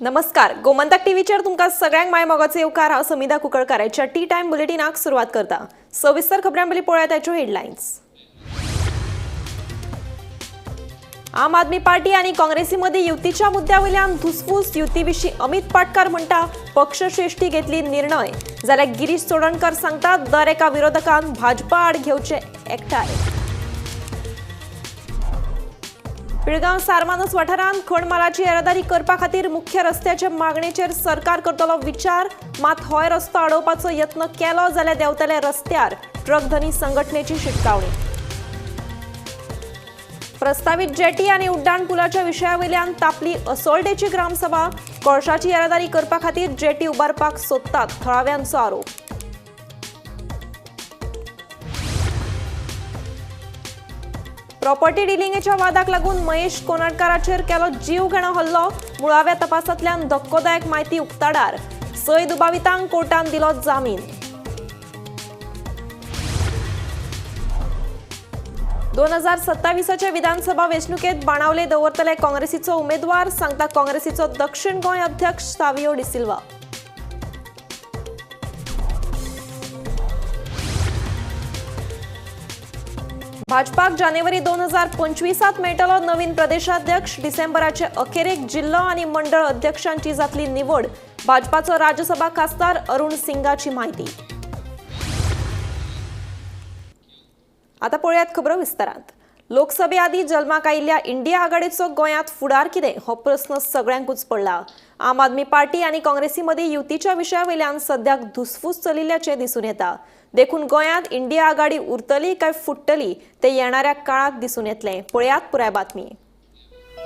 नमस्कार, गोमंतक टीव्हीचेर तुमकां सगळ्यांक माय मोगाचो येवकार. हांव समिधा कुंकळकाराच्या टी टायम बुलेटिनाक सुरवात करता. सविस्तर खबरां पयलीं पळोवया ताच्यो हेडलायन्स. आम आदमी पार्टी आनी काँग्रेसी मदीं युतीच्या मुद्द्या वयल्यान धुसफूस. युती विशीं अमित पाटकार म्हणटा पक्षश्रेष्ठी घेतली निर्णय, जाल्यार गिरीश चोडणकर सांगता दर एका विरोधकान भाजपा आड घेवचे एकठांय. पिळगांव सारमानस वाठारांत खणमालाची येरादारी करपा खातीर मुख्य रस्त्याचे मागणेचेर सरकार करतलो विचार, मात होय रस्तो अडोवपाचो यत्न केलो जाल्यार देंवतले रस्त्यार, ट्रक धनी संघटनेची शिटकावणी. प्रस्तावित जेटी आनी उड्डाण पुलाच्या विशया वयल्यान तापली असोल्डेची ग्रामसभा. कोळशाची येरादारी करपा खातीर जेटी उबारपाक सोदतात, थळाव्यांचो आरोप. प्रॉपर्टी डिलिंगेच्या वादाक लागून महेश कोनाडकाराचेर केलो जीवघेणो हल्लो. मुळाव्या तपासांतल्यान धक्कोदायक म्हायती उक्ताडार. 6 दुबावितांक कोर्टान दिलो जामीन. 2027 विधानसभा वेंचणुकेत बाणावले दवरतले काँग्रेसीचो उमेदवार, सांगता काँग्रेसीचो दक्षिण गोंय अध्यक्ष सावियो डिसिल्वा. भाजपाक जानेवारी 2025 मेळटलो नवीन प्रदेशाध्यक्ष. डिसेंबराचे अखेरेक जिल्लो आनी मंडळ अध्यक्षांची जातली निवड. भाजपाचो राज्यसभा खासदार अरुण सिंगाची म्हायती. आता पळयात खबरो विस्तारांत. लोकसभे आदीं जल्माक आयिल्ल्या इंडिया आघाडीचो गोंयांत फुडार कितें हो प्रस्न सगळ्यांकूच पडला. आम आदमी पार्टी आनी काँग्रेसी मदीं युतीच्या विशया वयल्यान सद्याक धुसफूस चलिल्ल्याचें दिसून येता. देखून गोंयांत इंडिया आघाडी उरतली काय फुट्टली ते येणाऱ्या काळात दिसून येतलें. पळयात पुराय बातमी.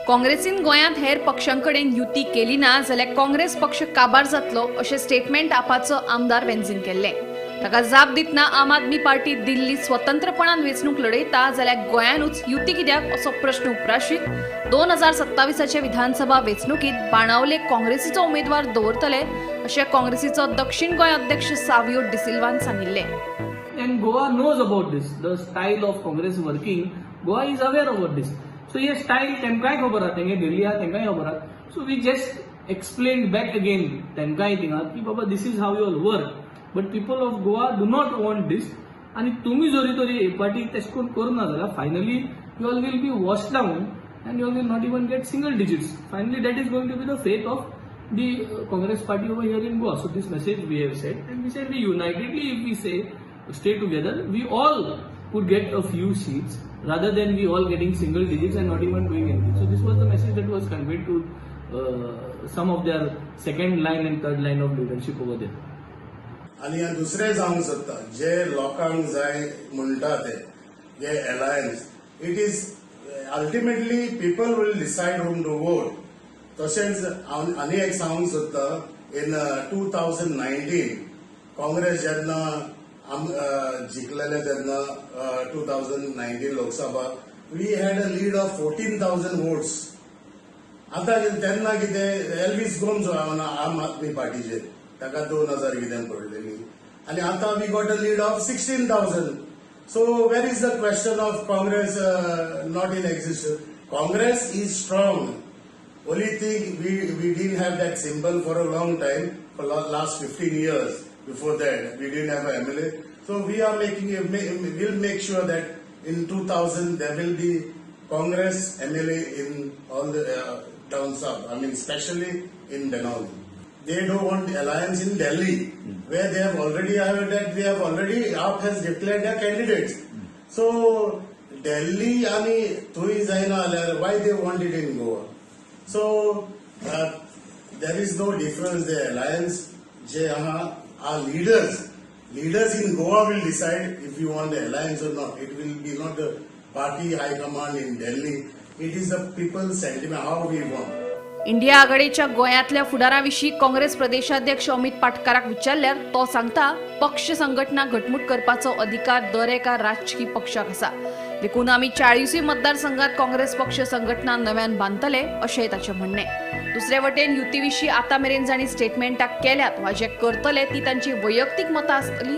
काँग्रेसीन गोंयांत हेर पक्षां कडेन युती केली ना जाल्यार काँग्रेस पक्ष काबार जातलो अशें स्टेटमेंट आपाचो आमदार वेन्झीन केल्लें. ताका जाप दितना आम आदमी पार्टी दिल्ली स्वतंत्रपणान वेंचणूक लढयता जाल्यार गोंयानूच युती कित्याक असो प्रश्न उप्राशीत 2027 विधानसभा वेंचणुकीत बाणावले काँग्रेसीचो उमेदवार दवरतले अशें काँग्रेसीचो दक्षिण गोंय अध्यक्ष सावियो डिसिल्वान सांगिल्लें. And Goa knows about this, the style of Congress working, Goa is aware about this. So hey style तेमकांय खबर आहा, तेंगे दिल्ली आहा तेंकांय खबर आहा. So we just explain back again तेंकांय थिंगा की बाबा this is how you all work, but people of Goa do not want this. आनी तुमी जरी तरी हे पार्टी तशें करून करूना जाल्यार finally you all will be wash down and you all will not even get single digits. Finally that is going to be the fate of the Congress party over here in Goa. So this message we have said, and we said we unitedly, if we say stay together, we all could get a few seats rather than we all getting single digits and not even doing anything. So this was the message that was conveyed to some of their second line and third line of leadership over there. आनी हें दुसरें जावंक सोदता जे लोकांक जाय म्हणटा ते जे alliance, it is ultimately people will decide whom to vote. तशेंच हांव आनी एक सांगूंक सोदता, इन 2019 काँग्रेस जेन्ना जिखलेले तेन्ना 2019 Lok Sabha we had a lead of 14,000 votes. आतां तेन्ना कितें एल्वीस गोम्स आम आदमी पार्टीचेर ताका 2,000 कितें पडलेली आनी आतां we got a lead of 16,000. So where is the question of Congress not in existence? Congress is strong. Only thing we didn't have that symbol for a long time, for last 15 years. Before that we didn't have a MLA. So we are making we'll make sure that in 2000 there will be Congress MLA in all the towns up, I mean especially in Benaulim. They don't want alliance in Delhi, where they have already that we have already AAP has declared their candidates. So Delhi ani thui jaina जाल्यार why they want it in Goa? So there is no difference. The alliance जे आहा, our leaders in Goa will decide if you want the alliance or not. It will be not the party high command in Delhi. It is the people's sentiment how we want. India आघाडीच्या गोंयांतल्या फुडारा विशीं काँग्रेस प्रदेशाध्यक्ष अमित पाटकाराक विचारल्यार तो सांगता पक्ष संघटना घटमूट करपाचो अधिकार दर एका राजकी पक्षाक आसा, देखून आमी 40 मतदारसंघात काँग्रेस पक्ष संघटना नव्यान बांदतले अशें ताचें म्हणणें. दुसरे वटेन युती विशीं आतां मेरेन जांणी स्टेटमेंटां केल्यात वा जे करतले ती तांची वैयक्तीक मतां आसतली,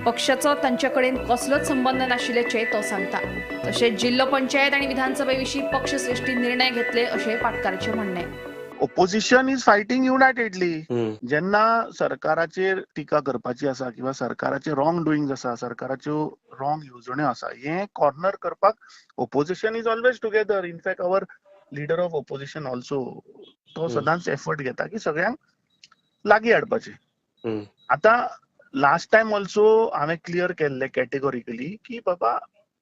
पक्षाचो तांचे कडेन कसलोच संबंद नाशिल्ल्याचें तो सांगता. तशेंच जिल्लो पंचायत आनी विधानसभे विशीं पक्षश्रेष्ठी निर्णय घेतले अशें पाटकाराचें म्हणणें. Opposition is fighting unitedly. जेन्ना सरकाराचेर टिका करपाची आसा किंवा सरकाराचे रॉंग डुईंग आसा, सरकाराच्यो रॉंग येवजण्यो आसा, हे कॉर्नर करपाक opposition is always together. In fact our leader of opposition also तो सदांच एफर्ट घेता की सगळ्यांक लागीं हाडपाचे. आतां लास्ट टायम ऑल्सो हांवें क्लियर केल्लें कॅटेगॉरिकली की बाबा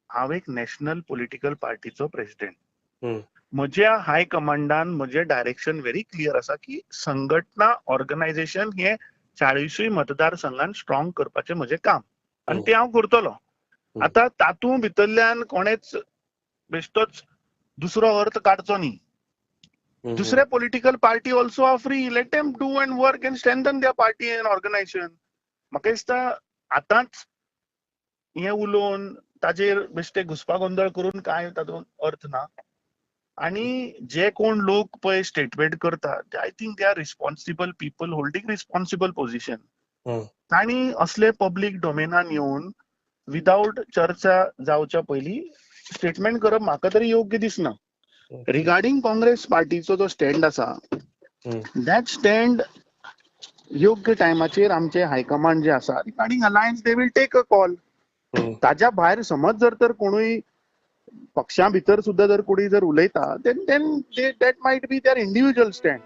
हांव एक नॅशनल पॉलिटिकल पार्टीचो प्रेसिडेंट, म्हज्या हाय कमांडान म्हजें डायरेक्शन व्हेरी क्लियर आसा की संघटना ऑर्गनायझेशन हे 40 मतदारसंघान स्ट्रॉंग करपाचें म्हजें काम आनी तें हांव करतलो. आतां तातूंत भितरल्यान कोणेच बेश्टोच दुसरो अर्थ काडचो न्ही. दुसरे political party also are free, let them do and work and strengthen their party and organisation. म्हाका दिसता आतांच हें उलोवन ताजेर बेश्टे घुस्पागोंदळ करून कांय तातूंत अर्थ ना. आनी जे कोण लोक पळय स्टेटमेंट करता, I think they are responsible people holding responsible position. तांणी असले पब्लीक डोमेनान येवन विदाउट चर्चा जावच्या पयलीं स्टेटमेंट करप म्हाका तरी योग्य दिसना. रिगार्डिंग काँग्रेस पार्टीचो जो स्टँड आसा, that stand योग्य टायमाचेर आमचे हायकमांड जे आसा regarding alliance they will take a call. ताज्या भायर समज जर तर कोणूय पक्षा भितर सुद्धा जर कोणी जर उलयता then that might be their individual stand.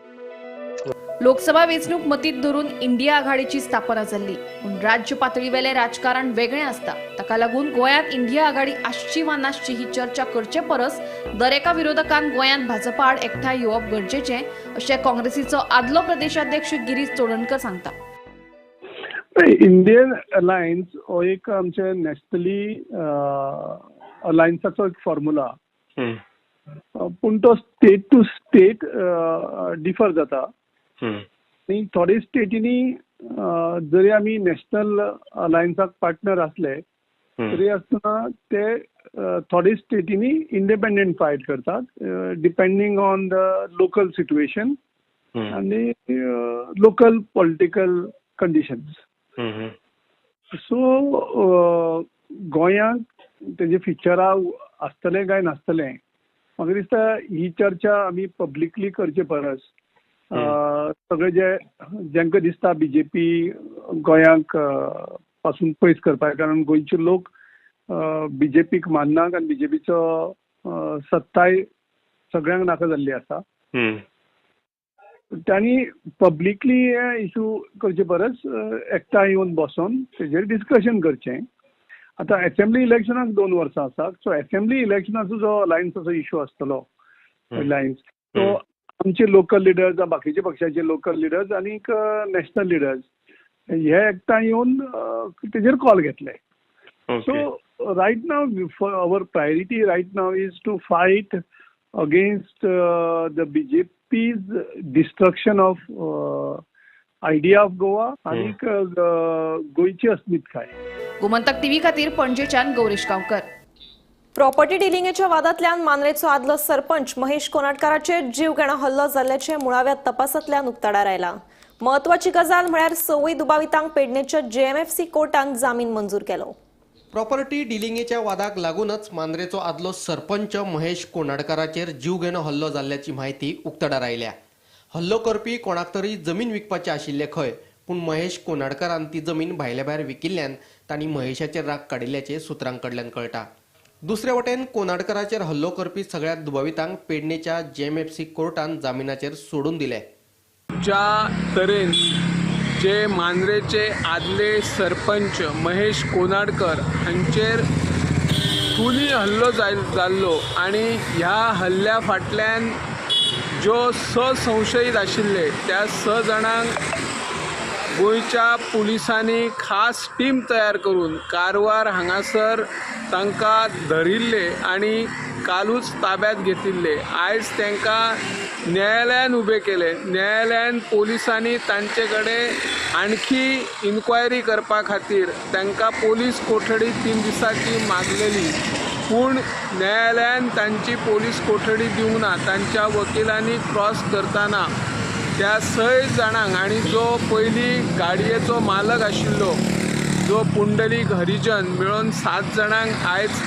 Lok Sabha वेंचणूक मतींत धरून इंडिया आघाडीची स्थापना जाल्ली, पूण राज्य पातळीवेलें राजकारण वेगळें आसता. ताका लागून गोंयांत इंडिया आघाडी आसची वा नासची ही चर्चा करचे परस दरेका विरोधकान गोंयांत भाजपा आड एकठांय येवप गरजेचें अशें काँग्रेसीचो आदलो प्रदेशाध्यक्ष गिरीश चोडणकर सांगता. इंडियन अलायन्स हो एक आमचे नॅशनली अलायन्साचो एक फॉर्म्युला, पूण तो स्टेट टू स्टेट डिफर जाता. आनी थोडे स्टेटींनी जरी आमी नॅशनल अलायन्साक पार्टनर आसले तरी आसतना ते थोडे स्टेटींनी इंडिपेंडंट फायट करतात, depending on the local situation आनी लोकल पॉलिटिकल कंडिशन्स. सो गोंयांत तेजे फिचरां आसतलें काय नासतलें म्हाका दिसता ही चर्चा आमी पब्लिकली करचे परस सगळे जे जांकां दिसता बीजेपी गोंयांक पासून पयस करपाक, कारण गोंयचे लोक बीजेपीक माननात आनी बीजेपीचो सत्ताय सगळ्यांक नाका जाल्ली आसा, तांणी पब्लिकली हे इशू करचे परस एकठांय येवन बसोन तेजेर डिस्कशन करचें. आतां एसेंब्ली इलेक्शनाक 2 वर्सां आसा, सो एसेंब्ली इलेक्शनाचो जो अलायन्साचो इशू आसतलो अलायन्स तो आमचे लोकल लिडर्स, बाकीचे पक्षाचे लोकल लिडर्स आनीक नॅशनल लिडर्स हे एकठांय येवन तेजेर कॉल घेतले. So right now our priority right now is to fight against the BJP's destruction of idea of Goa आनीक गोंयची अस्मिताय. गोमंतक टीव्ही खातीर पणजेच्यान गौरीश गांवकर. प्रॉपर्टी डिलिंगेच्या वादांतल्यान मांद्रेचो आदलो सरपंच महेश कोनाडकाराचेर जीवघेणो हल्लो जाल्ल्याचें मुळाव्या तपासांतल्यान उक्ताडार आयला. म्हत्वाची गजाल म्हळ्यार 6 दुबावितांक पेडणेच्या जेएमएफसी कोर्टान जामीन मंजूर केलो. प्रॉपर्टी डिलिंगेच्या वादाक लागूनच मांद्रेचो आदलो सरपंच महेश कोनाडकाराचेर जीवघेणो हल्लो जाल्ल्याची म्हायती उक्ताडार आयल्या. हल्लो करपी कोणाक तरी जमीन विकपाची आशिल्ले खंय, पूण महेश कोनाडकारान ती जमीन भायल्या भायर विकिल्ल्यान तांणी महेशाचेर राग काडिल्ल्याचें सुत्रां कडल्यान कळटा. दुसरे वटेन कोनाडकाराचेर हल्लो करपी सगळ्या दुबावितांक पेडणेच्या जेएमएफसी कोर्टान जामिनाचेर सोडून दिले. ज्या तरेन जे मांद्रेचे आदले सरपंच महेश कोनाडकर हांचेर खुनी हल्लो जाल्लो आनी ह्या हल्ल्या फाटल्यान ज्यो 6 संशयीत आशिल्ले त्या 6 जाणांक गोंयच्या पुलिसांनी खास टीम तयार करून कारवार हांगासर तांकां धरिल्ले आनी कालूच ताब्यात घेतिल्ले. आयज तांकां न्यायालयान उबे केले. न्यायालयान पोलिसांनी तांचे कडेन आणखी इन्क्वायरी करपा खातीर तांकां पोलीस कोठडी 3 दिसांची मागलेली, पूण न्यायालयान तांची पोलीस कोठडी दिवंक ना. तांच्या वकिलांनी क्रॉस करतना त्या 6 जाणांक आनी जो पयलीं गाडयेचो मालक आशिल्लो जो पुंडलीक हरिजन मेळून 7 जाणांक आयज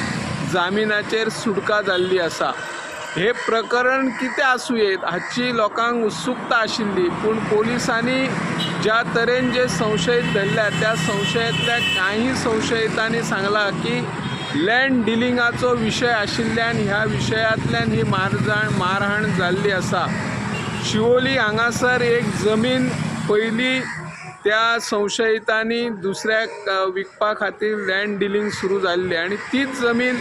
जामिनाचेर सुटका जाल्ली आसा. हे प्रकरण कितें आसूं येत हाची लोकांक उत्सुकता आशिल्ली. पूण पोलिसांनी ज्या तरेन जे संशयीत धरल्या त्या संशयांतल्या काही संशयितांनी सांगलां की लँड डिलिंगाचो विशय आशिल्ल्यान ह्या विशयांतल्यान ही मारहाण जाल्ली आसा. शिवोली हांगासर एक जमीन पयली त्या संशयितांनी दुसऱ्याक विकपा खातीर लँड डिलिंग सुरू जाल्ली आनी तीच जमीन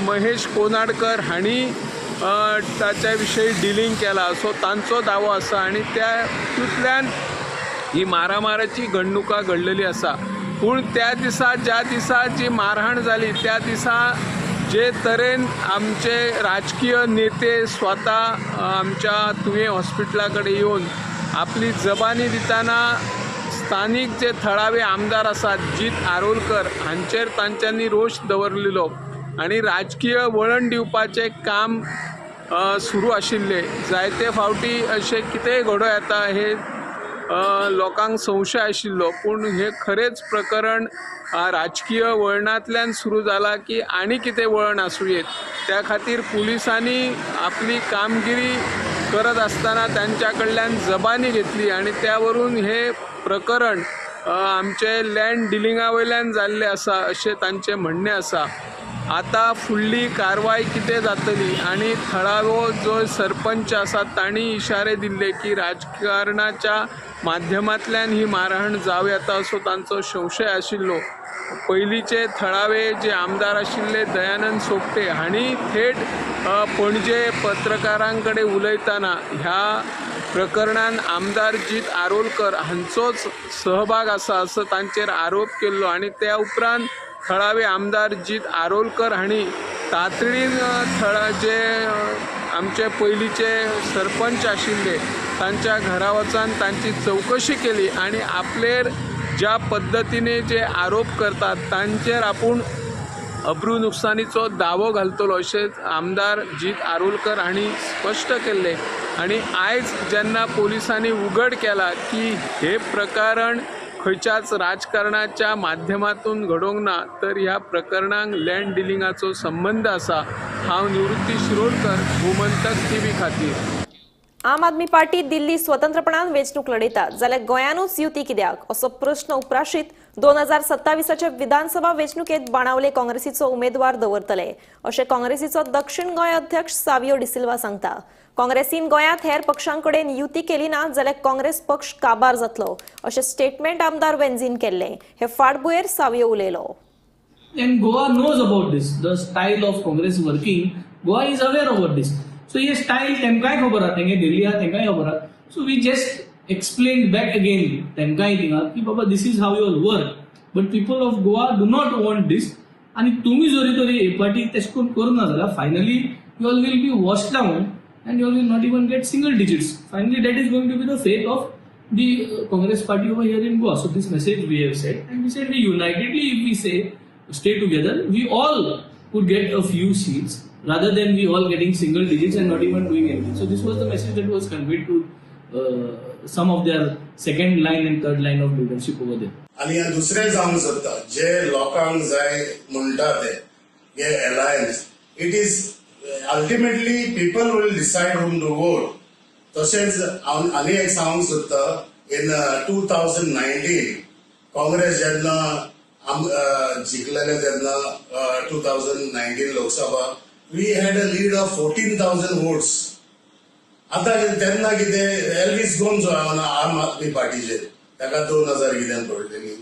महेश कोनाडकर हांणी ताच्या विशयी डिलिंग केला असो तांचो दावो आसा आनी त्या तितूंतल्यान ही मारामाराची घडणुका घडलेली आसा. पूण त्या दिसा, ज्या दिसा जी मारहाण जाली त्या दिसा जे तरेन आमचे राजकीय नेते स्वता आमच्या तुयें हॉस्पिटला कडेन येवन आपली जबानी दितना स्थानीक जे थळावे आमदार आसात जीत आरोलकर हांचेर तांच्यांनी रोश दवरलेलो आनी राजकीय वळण दिवपाचें काम सुरू आशिल्लें. जायते फावटी अशें कितेंय घडोवं येता हे लोकांक संशय आशिल्लो, पूण हें खरेंच प्रकरण राजकीय वळणांतल्यान सुरू जालां की आनी कितें वळण आसूं येत, त्या खातीर पुलिसांनी आपली कामगिरी करत आसतना तांच्या कडल्यान जबानी घेतली आनी त्या वरून हें प्रकरण आमचें लँड डिलिंगा वयल्यान जाल्लें आसा अशें तांचें म्हणणें आसा. आतां फुडली कारवाय कितें जातली आनी थळावो जो सरपंच आसा तांणी इशारे दिल्ले की राजकारणाच्या माध्यमांतल्यान ही मारहाण जावं येता असो तांचो संशय आशिल्लो. पयलींचे थळावे जे आमदार आशिल्ले दयानंद सोपटे हांणी थेट पणजे पत्रकारां कडेन उलयतना ह्या प्रकरणान आमदार जीत आरोलकर हांचोच सहभाग आसा असो तांचेर आरोप केल्लो आनी त्या उपरांत थळावे आमदार जीत आरोलकर हांणी तातडीन थळा जे आमचे पयलींचे सरपंच आशिल्ले तांच्या घरा वचून तांची चवकशी केली आनी आपलेर ज्या पद्दतीने जे आरोप करतात तांचेर आपूण अब्रू नुकसानीचो दावो घालतलो अशें आमदार जीत आरोलकर हांणी स्पश्ट केल्लें. आनी आयज जेन्ना पोलिसांनी उघड केला की हे प्रकरण खंयच्याच राजकारणाच्या माध्यमातून घडोवंक ना, तर ह्या प्रकरणाक लँड डिलिंगाचो संबंद आसा. हांव निवृत्ती शिरोडकर, गोमंतक टीव्ही खातीर. आम आदमी पार्टी दिल्ली स्वतंत्रपणान वेंचणूक लढयता जाल्यार गोंयानूच युती कित्याक असो प्रश्न उप्राशीत 2027च्या विधानसभा वेंचणुकेत बाणावले काँग्रेसीचो उमेदवार दवरतले अशें काँग्रेसीचो दक्षिण गोंय अध्यक्ष सावियो डिसिल्वा सांगता. काँग्रेसीन गोंयांत हेर पक्षांकडेन युती केली ना जाल्यार काँग्रेस पक्ष काबार जातलो अशें स्टेटमेंट आमदार वेन्झीन केल्लें. हे फाटभुंयेर सावियो उलयलो. And Goa knows about this, the style of Congress working. Goa is aware about this. So hey style तेमकांय खबर आहा, तेंगे दिल्ली आहा तेंकांय खबर आहा. So we just explain back again तेंकांय थिंगा की बाबा, this is how you work, but people of Goa do not want this. आनी तुमी जरी तरी हे पार्टी तेश करून करूना जाल्यार finally you all will be wash down and you all will not even get single digits. Finally, that is going to be the fate of the Congress party over here in Goa. So this message we have said, and we said we unitedly, if we say stay together, we all could get a few seats rather than we all getting single digits and not even doing anything. So this was the message that was conveyed to some of their second line and third line of leadership over there. आनी हें दुसरें जावंक सोदता जे लोकांक जाय म्हणटा ते हे alliance, it is ultimately people will decide whom to vote. तशेंच हांव आनी एक सांगूंक सोदता, इन 2019 काँग्रेस जेन्ना जिखलेले तेन्ना 2019 Lok Sabha, we had a lead of 14,000 votes. आतां तेन्ना कितें एल्वीस गोम्स आम आदमी पार्टीचेर ताका 2000 कितें पडलेली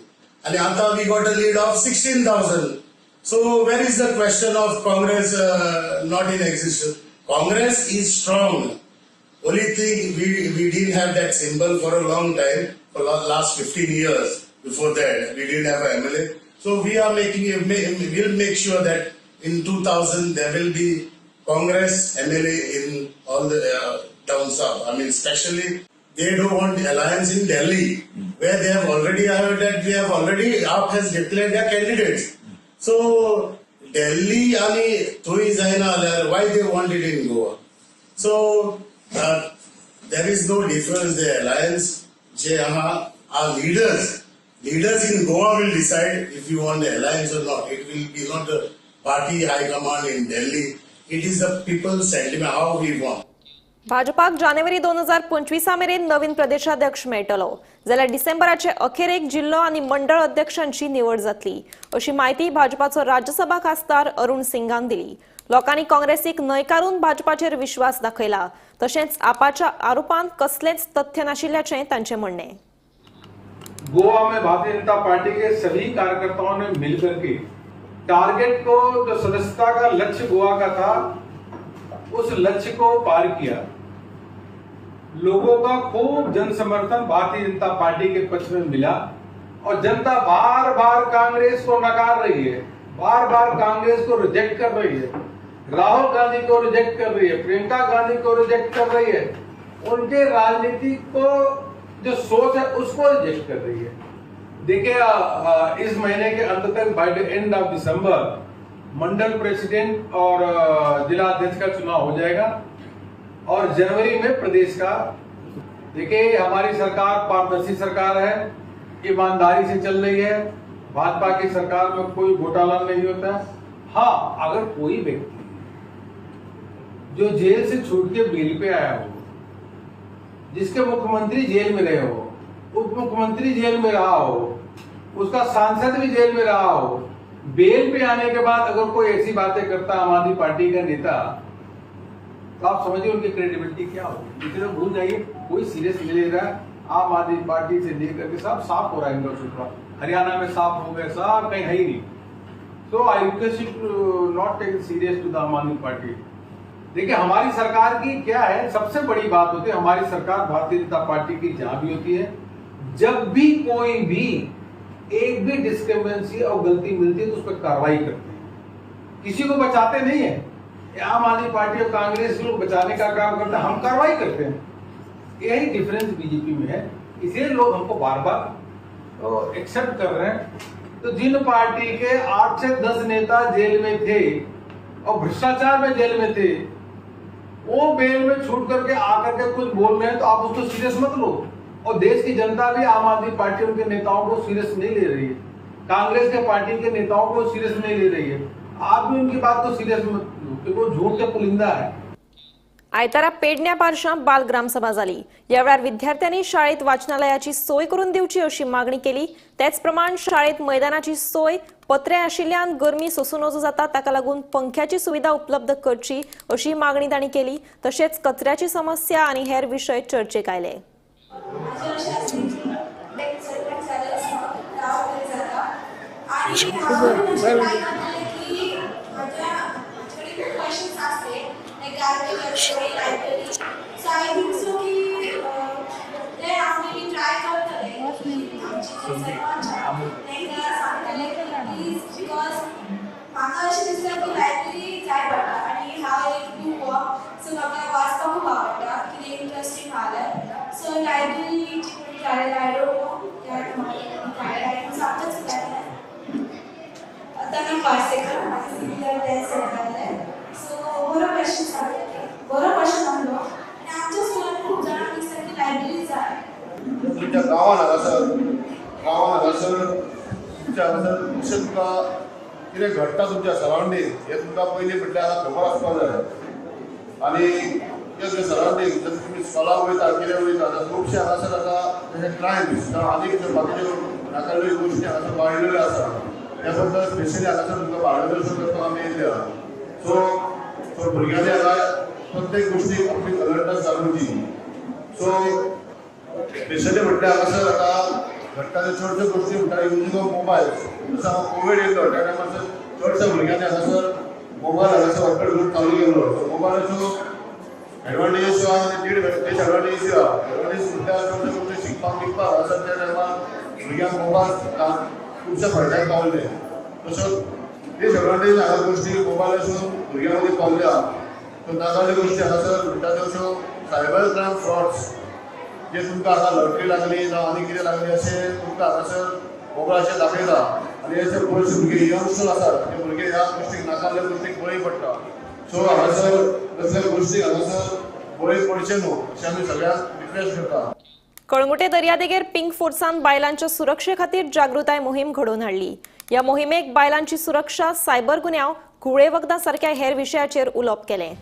आनी आतां we got a lead of 16,000. So where is the question of Congress not in existence? Congress is strong. Only thing, we didn't have that symbol for a long time, for last 15 years. Before that, we didn't have a MLA. So we are making, we'll make sure that in 2000 there will be Congress MLA in all the down south. I mean, especially they don't want alliance in Delhi, where they have already, I heard that we have already, AAP has declared their candidates. So Delhi आणि थंय जायना जाल्यार why they want it in Goa? So there is no difference. The alliance जे आहा, our leaders in Goa will decide if you want the alliance or not. It will be not the party high command in Delhi. It is the people sentiment how we want. भाजपाक जानेवारी 2025 मेरेन नवीन प्रदेशाध्यक्ष मेळटलो, जाल्यार डिसेंबराचे अखेरेक जिल्लो आनी मंडळ अध्यक्षांची निवड जातली अशी म्हायती भाजपाचो राज्यसभा खासदार अरुण सिंगान दिली. लोकांनी काँग्रेसीक न्हयकारून भाजपाचेर विश्वास दाखयला, तशेंच आपाच्या आरोपांत कसलेंच तथ्य नाशिल्ल्याचें तांचें म्हणणें. गोवा में भारतीय जनता पार्टी के सभी कार्यकर्ताओं ने मिलकर के टारगेट को, जो सदस्यता का लक्ष्य गोवा का था, उस लक्ष्य को पार किया। लोगों का खूब जन समर्थन भारतीय जनता पार्टी के पक्ष में मिला और जनता बार बार कांग्रेस को नकार रही है, बार बार कांग्रेस को रिजेक्ट कर रही है, राहुल गांधी को रिजेक्ट कर रही है, प्रियंका गांधी को रिजेक्ट कर रही है, उनके राजनीति को जो सोच है उसको रिजेक्ट कर रही है। देखिए, इस महीने के अंत तक by the end of December Mandal president और जिला अध्यक्ष का चुनाव हो जाएगा और जनवरी में प्रदेश का। देखिए, हमारी सरकार पारदर्शी सरकार है, ईमानदारी से चल रही है। भाजपा की सरकार में कोई घोटाला नहीं होता है। हाँ, अगर कोई व्यक्ति जो जेल से छूट के बेल पे आया हो, जिसके मुख्यमंत्री जेल में रहे हो, उप मुख्यमंत्री जेल में रहा हो, उसका सांसद भी जेल में रहा हो, बेल पे आने के बाद अगर कोई ऐसी बातें करता आम आदमी पार्टी का नेता, तो आप समझिए उनकी क्रेडिबिलिटी क्या होगी। इतना भूल जाइए, कोई सीरियस नहीं ले रहा है। आम आदमी पार्टी से लेकर के सब साफ हो रहा है इनका सुपड़ा। हरियाणा में साफ हो गया, सब कहीं है ही नहीं। So I request you to not take serious to the Aam Aadmi Party. देखिए, हमारी सरकार की क्या है, सबसे बड़ी बात होती है हमारी सरकार भारतीय जनता पार्टी की जहां भी होती है, जब भी कोई भी एक भी डिस्क्रिपेंसी और गलती मिलती है तो उस पर कार्रवाई करते हैं, किसी को बचाते नहीं है। आम आदमी पार्टी और कांग्रेस लोग बचाने का काम करते हैं, हम कार्रवाई करते हैं। यही डिफरेंस बीजेपी में है, इसलिए लोग हमको बार बार एक्सेप्ट कर रहे हैं। तो जिन पार्टी के 8 से 10 नेता जेल में थे और भ्रष्टाचार में जेल में थे, वो बेल में छूट करके आकर के कुछ बोल रहे हैं तो आप उसको सीरियस मत लो। और देश की जनता भी आम आदमी पार्टी उनके नेताओं को सीरियस नहीं ले रही है, कांग्रेस के पार्टी के नेताओं को सीरियस नहीं ले रही है। आप भी उनकी बात को सीरियस मत लो, क्योंकि वो झूठ के पुलिंदा है। आयतारा पेडण्या पारशां बाल ग्रामसभा जाली। ह्या वेळार विद्यार्थ्यांनी शाळेत वाचनालयाची सोय करून दिवची अशी मागणी केली। तेच प्रमाण शाळेत मैदानाची सोय, पत्रे आशिल्ल्यान गरमी सोसूं नजो जाता, ताका लागून पंख्याची सुविधा उपलब्ध करची अशी मागणी तांणी केली। तशेंच कचऱ्याची समस्या आनी हेर विशय चर्चेक आयले। So I think so की ते आमी ट्राय करतले आमचे जे सरपंच तांकां सांगतले प्लीज, because म्हाका अशें दिसता की लायब्ररी जाय पडटा आनी हांव एक बूक वॉक, सो म्हाका वाचपाक खूब आवडटा, कितें इंट्रस्टींग आसल्यार। सो लायब्ररीची कोणी जाय I don't know म्हाका सामकेंच जाय। आतां पार्सेकर म्हाका सिमिलर तें सरकारले। सो बरो क्वेश्चन सांगले, बरो क्वेश्चन आहलो आनी आमच्या स्कुलान खूब जाणांक दिसता की लायब्ररी जाय। तुमच्या गांवान हांगासर, गांवान हांगासर तुमच्या हांगासर अशें तुमकां कितें घडटा तुमच्या सरावंडींग हें तुमकां पयलीं म्हटल्यार आतां खबर आसपाक जाय। आनी कितें सरावंडींग जशें तुमी स्कॉलाक वयता, कितें वयता, आतां खुबशे हांगासर आतां जशे क्रायम्स जावं आनी कितें बाकीच्यो नाकाल्यो गोश्टी हांगासर वाडलेल्यो आसा, त्या बद्दल स्पेशली हांगासर तुमकां मार्गदर्शन करपाक आमी येयल्या। सो सो भुरग्यांनी हांगा प्रत्येक गोश्टीक आपली अलर्टनेस दाखोवची। सो स्पेशली म्हटल्यार हांगासर आतां घडटा त्यो चडश्यो गोश्टी म्हणटा युजींग ऑफ मोबायल। जसो हांगा कोवीड येयलो त्या टायमार चडश्या भुरग्यांनी हांगासर मोबायल हांगासर वापर करून चालू केलो। सो मोबायलाच्यो एडवांटेजीस आहा आनी डिसएडवांटेजीस आहा। एडवांटेज म्हटल्यार चडश्यो गोश्टी शिकपाक बिकपाक हांगासर त्या टायमार भुरग्यांक मोबायल खुबश्या फायद्याक पावले। तशेंच डिसएडवांटेज हांगा गोश्टी मोबायलाच्यो भुरग्यां मदीं पावल्या। सो नाजाल्यो गोश्टी हांगासर म्हणटा त्यो अश्यो सायबर क्रायम फ्रॉड्स जे तुमकां आतां लॉटरी लागली जावं आनी कितें लागली अशें तुमकां हांगासर मोबायलाचेर दाखयता आनी अशे चडशे भुरगे यंगस्टर आसात ते भुरगे ह्या गोश्टीक नाकाल्ल्या गोश्टीक बळी पडटा। सो हांगासर तसल्या गोश्टीक हांगासर बळी पडचें न्हू अशें आमी सगळ्यांक रिक्वेस्ट करता। कळंगुटे दर्यादेगेर पिंक फोर्सान बायलांच्या सुरक्षे खातीर जागृताय मोहीम घडोवन हाडली। ह्या मोहिमेक बायलांची सुरक्षा, सायबर गुन्यांव, घुंवळे वखदां सारक्या हेर विशयाचेर उलोवप केलें.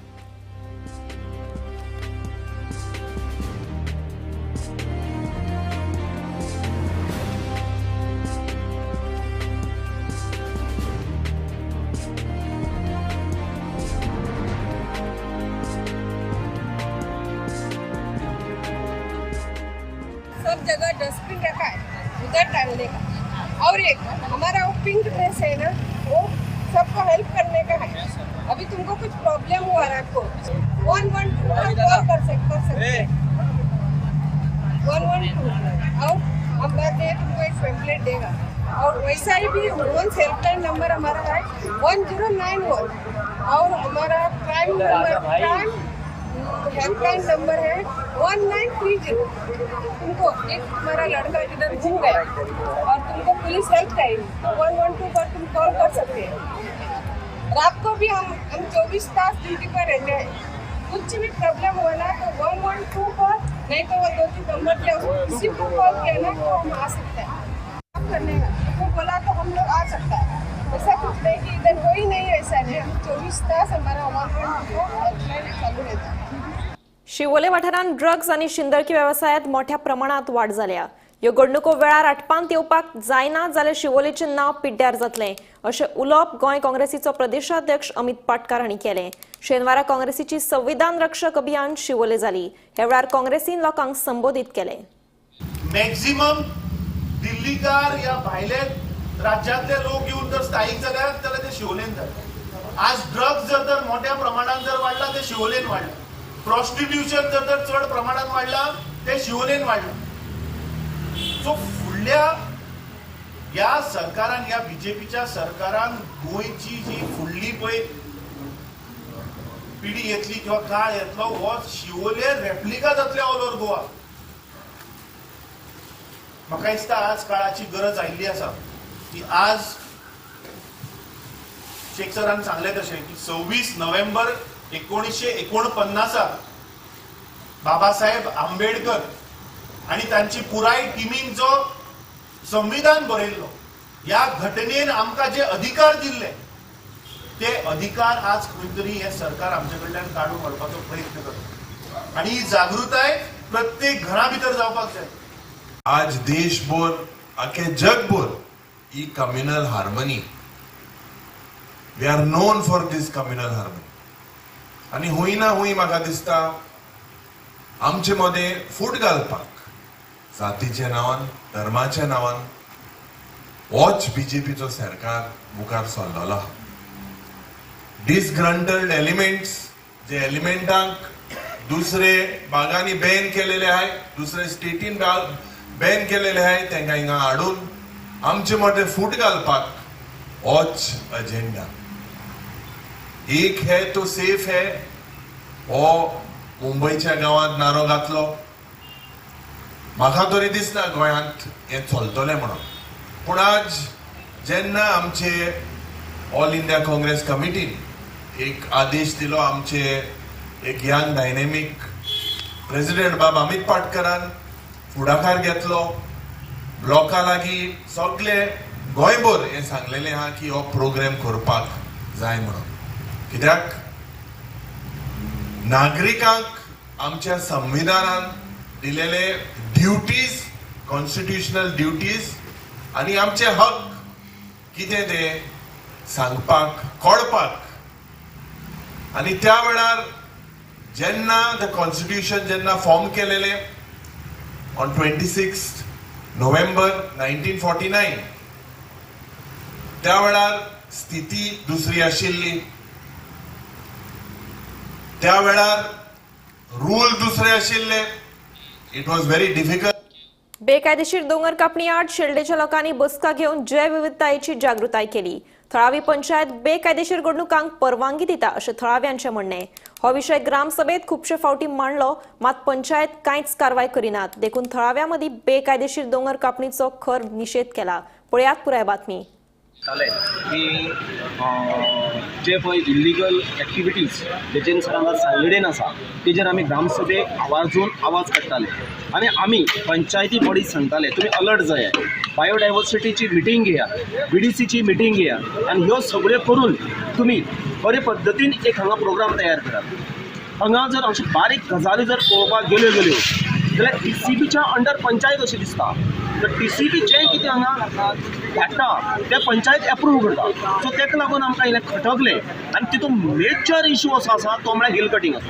सब जगह डस्टबिन रखा है, उधर डालने का. और एक हमारा वो पिंक ड्रेस है ना, वो सबको हेल्प करने का है. अभी तुमको कुछ प्रॉब्लम हुआ है आपको 112 पर कॉल कर सकते हैं, 112. और हम बात है तुमको एक पेम्पलेट देगा. और वैसा ही भी वन हेल्पलाइन नंबर हमारा है 1091. और हमारा क्राइम हेल्पलाइन नंबर है 1930. तुमको एक तुम्हारा लड़का इधर घूम गया और तुमको पुलिस हेल्प चाहिए तो 112 पर तुम कॉल कर सकते हैं. रात को भी हम 24 तास ड्यूटी पर रहते हैं. कुछ भी प्रॉब्लम हुआ ना तो 112 पर, नहीं तो वो 2-3 नंबर दिया उसको किसी को कॉल किया ना तो हम आ सकते हैं. काम करने का वो बोला तो हम लोग आ सकता है. ऐसा कुछ नहीं कि इधर कोई नहीं, ऐसा नहीं. हम 24 तास हमारा 112 हेल्पलाइन चालू रहता है. शिवोले वाठारांत ड्रग्ज आनी शिंदळकी वेवसायांत मोठ्या प्रमाणात वाड जाल्या. ह्यो घडणुको वेळार आटपांत येवपाक जायना जाल्यार शिवोलेचें नांव पिड्ड्यार जातलें अशें उलोवप गोंय काँग्रेसीचो प्रदेशाध्यक्ष अमित पाटकार हांणी केलें. शेनवारा काँग्रेसीची संविधान रक्षक अभियान शिवोले जाली. ह्या वेळार काँग्रेसीन लोकांक संबोधीत केलें. मॅक्झिमम दिल्लीकार या भायले राज्यांतले लोक येवन जर स्थायीक जाल्यार जाल्यार ते शिवोलेन जाता. आज ड्रग्ज जर तर मोठ्या प्रमाणात जर वाडला ते शिवोलेन वाडला. प्रॉस्टिट्यूशन जर तर चड प्रमाणात वाडला ते शिवोलेन वाडला. सो फुडल्या ह्या सरकारान, ह्या बीजेपीच्या सरकारान गोंयची जी फुडली पळय पिढी येतली किंवा काळ येतलो हो शिवोले रेप्लिका जातले ऑल ओव्हर गोवा. म्हाका दिसता आज काळाची गरज आयिल्ली आसा की आज शेख सरान सांगलें तशें की 26 नोव्हेंबर 1949 बाबासाहेब आंबेडकर आनी तांची पुराय टिमीन जो संविधान बरयल्लो, ह्या घटनेन आमकां जे अधिकार दिल्ले ते अधिकार आज खंय तरी हें सरकार आमचे कडल्यान काडून व्हरपाचो प्रयत्न करता. आनी ही जागृताय प्रत्येक घरा भितर जावपाक जाय. आज देशभर आखे जगभर ही communal harmony, we are known for this communal harmony. आनी हुंय ना हुंय म्हाका दिसता आमचे मदें फूट घालपाक जातीच्या नांवान, धर्माच्या नांवान होच बीजेपीचो सरकार मुखार सरलेलो आहा. डिसग्रंटल्ड एलिमेंट्स, जे एलिमेंटांक दुसरे भागांनी बॅन केलेले आहाय, दुसरे स्टेटीन बॅन केलेले आहाय, तांकां हिंगा हाडून आमचे मदें फूट घालपाक होच अजेंडा. एक है तो सेफ है हो मुंबयच्या गांवांत नारो घातलो. म्हाका तरी दिसना गोंयांत हें चलतलें म्हणून. पूण आज जेन्ना आमचे ऑल इंडिया काँग्रेस कमिटीन एक आदेश दिलो, आमचे एक यंग डायनेमीक प्रेसिडेंट बाब अमित पाटकरान फुडाकार घेतलो, ब्लॉका लागीं सगळे गोंयभर हें सांगलेलें आहा की हो प्रोग्राम करपाक जाय म्हणून. कित्याक नागरिकांक आमच्या संविधानान दिलेले ड्युटीज, कॉन्स्टिट्युशनल ड्युटीज आनी आमचे हक कितें ते सांगपाक, कळपाक. आनी त्या वेळार जेन्ना the constitution जेन्ना फॉर्म केलेलें ऑन 26 नोव्हेंबर 1949, त्या वेळार स्थिती दुसरी आशिल्ली, त्या वेळार रूल दुसरे आशिल्ले. It was very difficult. बेकायदेशीर दोंगर कापणी आड शेल्डेच्या लोकांनी बसका घेवन जैवविविधतायेची जागृताय केली. थळावी पंचायत बेकायदेशीर घडणुकांक परवानगी दिता अशें थळाव्यांचें म्हणणें. हो विशय ग्रामसभेत खुबशे फावटी मांडलो, मात पंचायत कांयच कारवाय करिनात, देखून थळाव्यां मदीं बेकायदेशीर दोंगर कापणीचो खर निशेध केला. पळयात पुराय बातमी. की जे पळय इल्लिगल एक्टिविटीज जेचेन सर हांगा सांगडेन आसा तेजेर आमी ग्रामसभेक आवाजून आवाज काडटाले आनी आमी पंचायती बॉडीज सांगताले तुमी अलर्ट जायात, बायोडायवर्सिटीची मिटींग घेया, बीडीसीची मिटींग घेया आनी ह्यो सगळ्यो करून तुमी बरे पद्दतीन एक हांगा प्रोग्राम तयार करात. हांगा जर अश्यो बारीक गजाली जर पळोवपाक गेल्यो जाल्यार टीसीबीच्या अंडर पंचायत अशें दिसता. तर टीसीबी जें कितें हांगा धाडटा तें पंचायत एप्रूव करता. सो ताका लागून आमकां इल्लें खटकलें आनी तितून मेजर इशू असो आसा तो म्हळ्यार हिल कटींग आसा.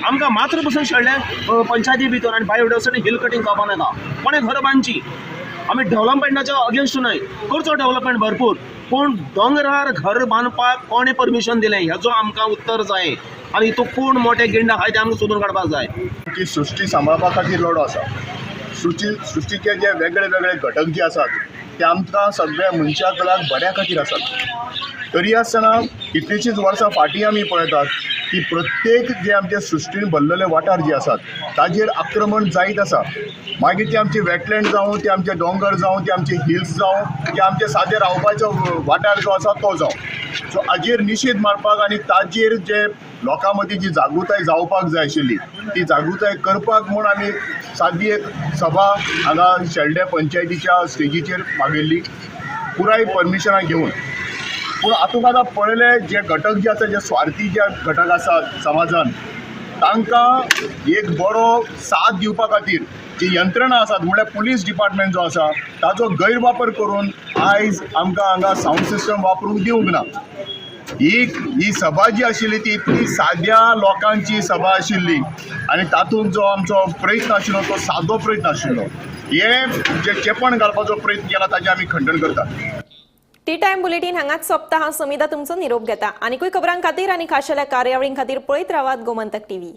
आमकां मात्र पसून शेळ्ळें पंचायती भितर आनी बायोडायवर्सिटी हिल कटींग जावपा नाका. कोणें घरां बांदची, आमी डेवलपमेंटाच्या अगेन्स्ट न्हय, करचो डेवलपमेंट भरपूर, पूण दोंगरार घर बांदपाक कोणें परमिशन दिलें हेजो आमकां उत्तर जाय आनी हितून कोण मोटे गिंड आहाय ते आमकां सोदून काडपाक जाय. ती सृश्टी सांबाळपा खातीर लढो आसा. सृश्टीचे जे वेगळे वेगळे घटक जे आसात ते आमकां सगळ्या मनशा कुळाक बऱ्या खातीर आसात. तरी आसतना कितलींशींच वर्सां फाटीं आमी पळयतात की प्रत्येक जे आमचे सृश्टीन भरलेले वाठार जे आसात ताजेर आक्रमण जायत आसा. मागीर ते आमचे वेटलँड जावं, ते आमचे दोंगर जावं, ते आमचे हिल्स जावं, ते आमचे सादे रावपाचो वाठार जो आसा तो जावं. सो हाजेर निशेध मारपाक आनी ताजेर जे लोकां मदीं जी जागृताय जावपाक जाय आशिल्ली ती जागृताय करपाक म्हूण आमी सादी एक सभा हांगा शेल्डें पंचायतीच्या स्टेजीचेर मागयल्ली पुराय परमिशनां घेवन. पूण हातूंत आतां पळयलें जे घटक जे आसा, जे स्वार्थी जे घटक आसात समाजान, तांकां एक बरो साथ दिवपा खातीर जी यंत्रणा आसात म्हणल्यार पुलीस डिपार्टमेंट जो आसा ताजो गैरवापर करून आयज आमकां हांगा सावंड सिस्टम वापरूंक दिवंक ना. ही सभा जी आशिल्ली ती इतली साद्या लोकांची सभा आशिल्ली आनी तातूंत जो आमचो प्रयत्न आशिल्लो तो सादो प्रयत्न आशिल्लो. हे जे चेपण घालपाचो प्रयत्न केला ताजें आमी खंडण करतात. टी टायम बुलेटीन हांगाच सोंपता. हांव समिता तुमचो निरोप घेता. आनीकूय खबरां खातीर आनी खाशेल्या कार्यावळीं खातीर पळयत रावात गोमंतक टीव्ही.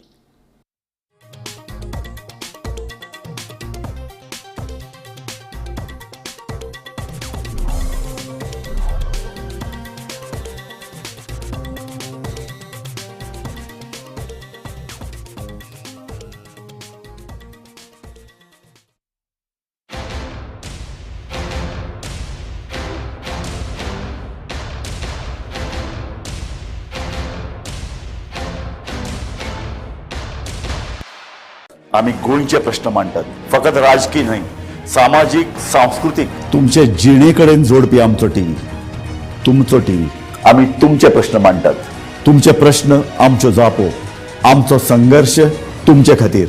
आमी गोंयचे प्रश्न मांडटात, फकत राजकीय न्हय, सामाजीक, सांस्कृतीक, तुमचे जिणे कडेन जोडपी आमचो टीव्ही, तुमचो टीव्ही. आमी तुमचे प्रश्न मांडटात, तुमचे प्रश्न आमच्यो जापो, आमचो संघर्श तुमचे खातीर.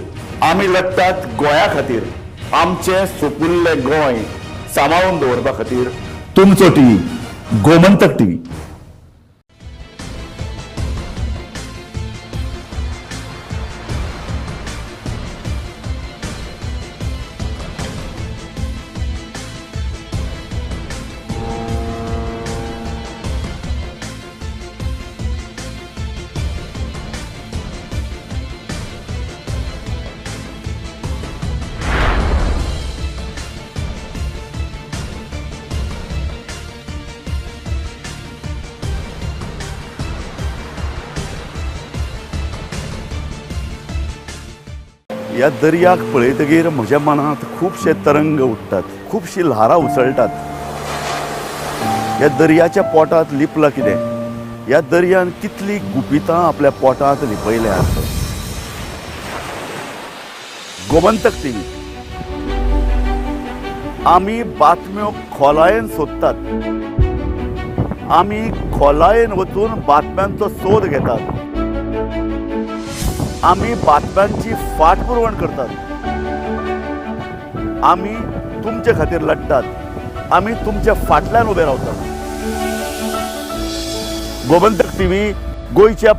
आमी लढटात गोंया खातीर, आमचें सुपुल्लें गोंय सांबाळून दवरपा खातीर. तुमचो टीव्ही, गोमंतक टीव्ही. ह्या दर्याक पळयतगीर म्हज्या मनांत खुबशे तरंग उठ्ठात, खुबशीं ल्हारां उसळटात. ह्या दर्याच्या पोटांत लिपलां कितें? ह्या दर्यान कितलीं गुपितां आपल्या पोटांत लिपयल्यांत. गोमंतक टीव्ही. आमी बातम्यो खोलायेन सोदतात, आमी खोलायेन वचून बातम्यांचो सोद घेतात, आमी बातम्यांची फाटपुरवण करतात, आमी तुमचे खातीर लढटात, आमी तुमच्या फाटल्यान उबे रावतात. गोमंतक टीव्ही गोंयच्या